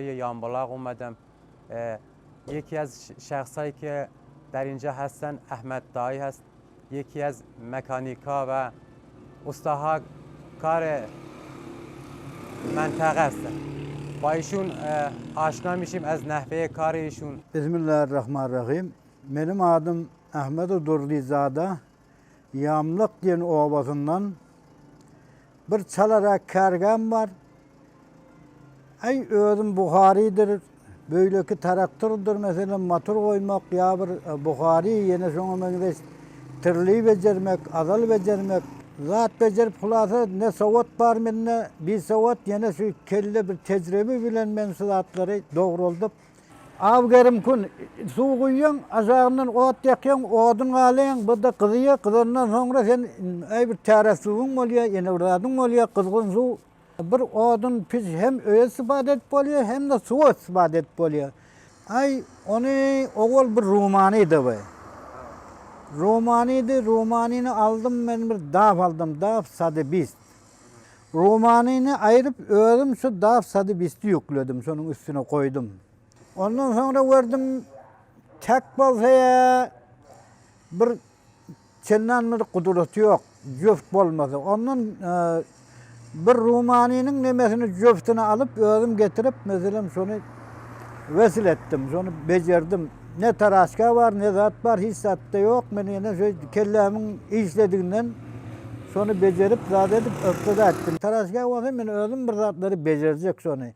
روستای یامبلاغ اومدم. یکی از شخصایی که در اینجا هستن احمد دایی هست، یکی از مکانیکا و استاها کار منطقه هستن. با ایشون آشنا میشیم از نحوه کار ایشون. Bismillahirrahmanirrahim. Meniň adym Ahmedow Durdyzada, Ýamlyk diýen obasyndan. Bir çalarak kärgäm bar. Aý, özüm buharydyr, beýleki taraktordyr, meselem, motor goýmak ýa bir buhary, ýene şoňa meňzeş tirli bejermek, azal bejermek, zat bejerip, hulasa, ne sowat bar mende, bisowat, ýene şu kelle bir tejribe bilen men şu zatlary dogruldyp, Aw gerim kun, suw guýýaň, aşagyndan ot ýakýaň, odun galaýaň, bu-da gyzýar, gyzandan soňra sen äý bir täret suwuň bolýar, ýene bir zadyň bolýar, gyzgyn suw. Bir odun piç hem öýe istifade edip bolýar, hem-de suwa istifade edip bolýar. Aý, ony owal bir rumanydy bu. Rumanydy, rumanyny aldym, men bir daf aldym, daf sadebist. Romanyny aýryp özüm şu Daf Sady Bisti ýükledim, şonuň üstüne goýdum. Ondan soňra gördüm, täk bolsa ýa bir çendan bir gudraty ýok, jöft bolmasa. Ondan bir Romanynyň nemesini jöftüni alyp özüm getirip, meselem şony wesil etdim, şony bejerdim. Ne taraşka bar, ne zat bar, hiç zat-da ýok. Men ýene şu kellämiň işlediginden şony bejerip, zat edip, ökde-de etdim. Taraşka bolsa men özüm bir zatlary bejerjek şony.